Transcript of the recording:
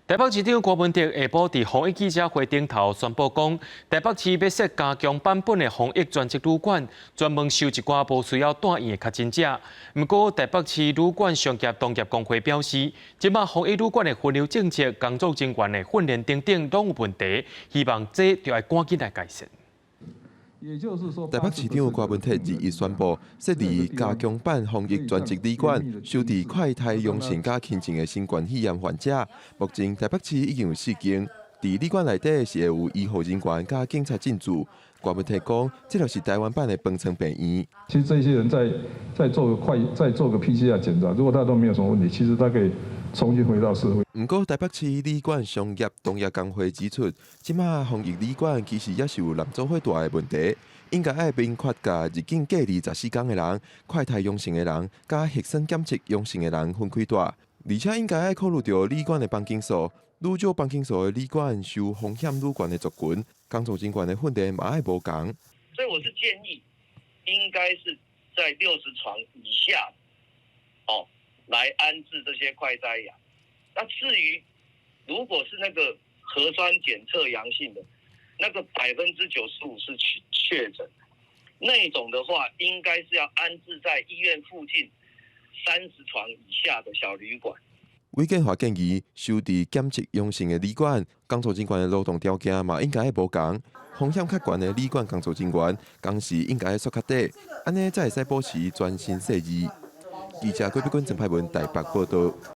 台北市長柯文哲下晡佇防疫記者會頂頭宣布講，台北市欲設加強版本的防疫專責旅館，專門收一寡無需要住院的確診者。毋過，台北市旅館商業同業公會表示，這擺防疫旅館的分流政策、工作人員的訓練等等攏有問題，希望這著愛趕緊來改善。台北市長柯文哲日一宣布設立加強版防疫專責旅館，收治快篩陽性佮輕症的新冠肺炎患者。目前台北市已經有四間，佇旅館內底是會有醫護人員佮警察進駐。柯文哲講，這就是台灣版的方艙病院。其實這些人再做個 PCR 檢查，如果他都沒有什麼問題，其實他可以重新回到社會。毋過，台北市旅館商業同業公會指出，這擺防疫旅館其實也是有濫做伙蹛的問題，應該愛明確共入境隔離14天的人、快篩陽性的人、佮核酸檢測陽性的人分開蹛，而且應該愛考慮著旅館的房間數，愈少房間數的旅館受風險愈懸的族群，工作人員的訓練嘛愛無仝。所以我是建議，應該是在60床以下，哦，來安置這些快篩陽。那至於如果是那個核酸檢測陽性的，那個95%是確診，那種的話，應該是要安置在醫院附近30床以下的小旅館。韋建華建議，收治檢測陽性的旅館工作人員的勞動條件嘛應該愛無仝，風險較懸的旅館工作人員工時應該愛縮較短，按呢才會使保持專心細緻。記者郭碧君、陳派文台北報導。